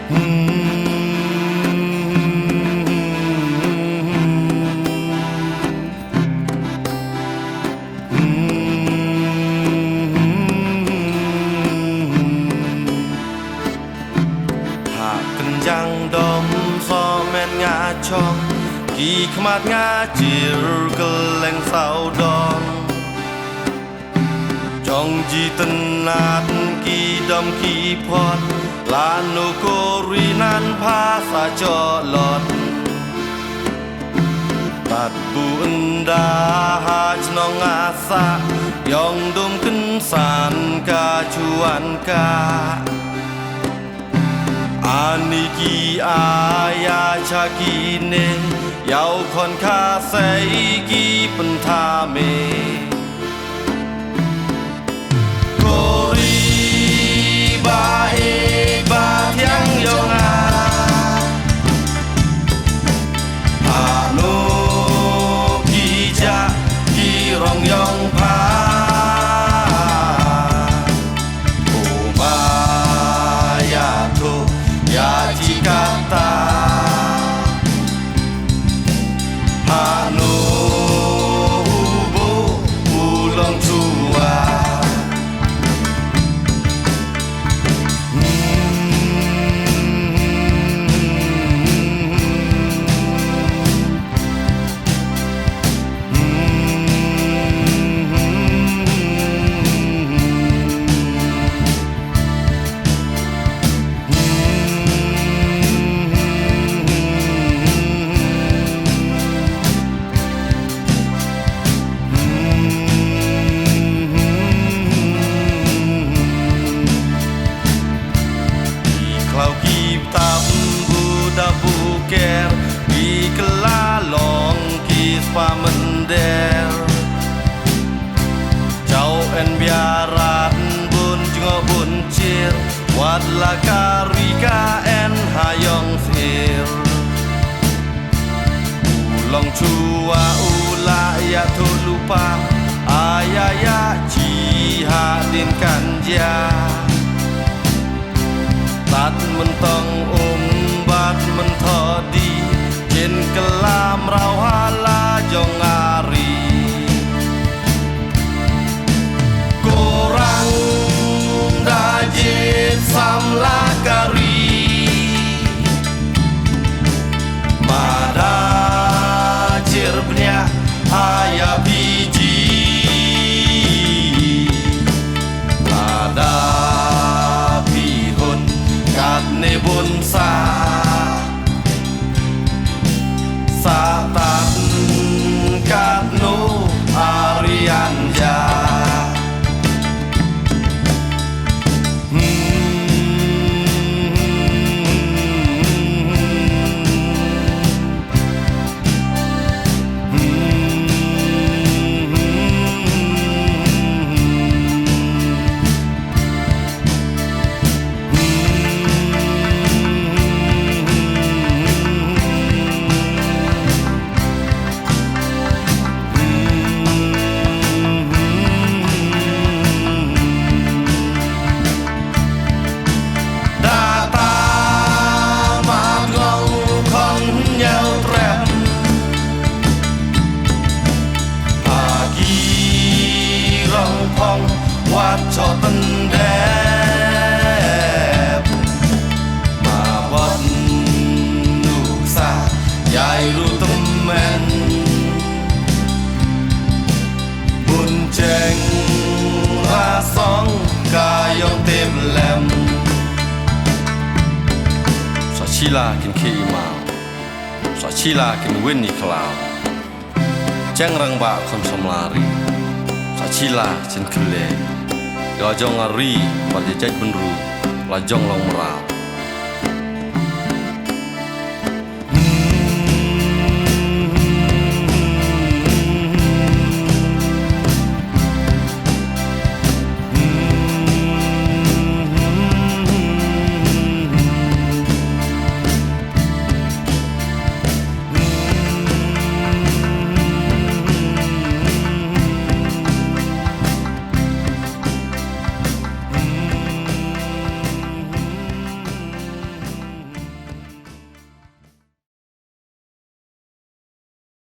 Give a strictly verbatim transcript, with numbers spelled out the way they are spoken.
Ha kynjang dom somen nga chong, ki khmat nga chir kylleng sawdong. Jong jitynnat ki dom ki phot, lano ko ri nan pha sa jolot. Tad bu ynda ha chnong nga sah, ïong dum kynsan ka juan ka. Ani ki aya cha kine, ïaw khon ka sei ki pynthame. Ko ri ba e ba thiang jong nga. Hano ki ja ki rong ïong pha. Uma ïathuh ïa jingkata. Hano u buh u long shuwa. Ki khlaw ki btap bu dap bu ker, ki kylla long ki spah mynder. Jaw en biarat bun jngoh bun chir, wat la ka ri ka en ha ïong sir. U long shuwa u la ïathuh lypa, aya ïa ji hadien kan jia. Tad myntong um bad mynthoh dih, jin kylla mraw ha la jong nga ri. Ko rang da jied samla ka ri. Mada chir bniah ha ïa phi ji. Mada phi hun katne bun sa. Sa tan katno arian ja. Da ta ma ngong khong hynñiew trep. Ha ki rong phong wat chot pyndep. Ma wat nuksa jai ru tymmen. Bun cheng rasong ka ïong tip lem. Sa sila kin khie i maw. Sa sila kin win i khlaw. Cheng rangbah khon samla ri. Sa sila chin khylleh. Ka jong a ri bad ïa jaitbynriew la jong long mraw.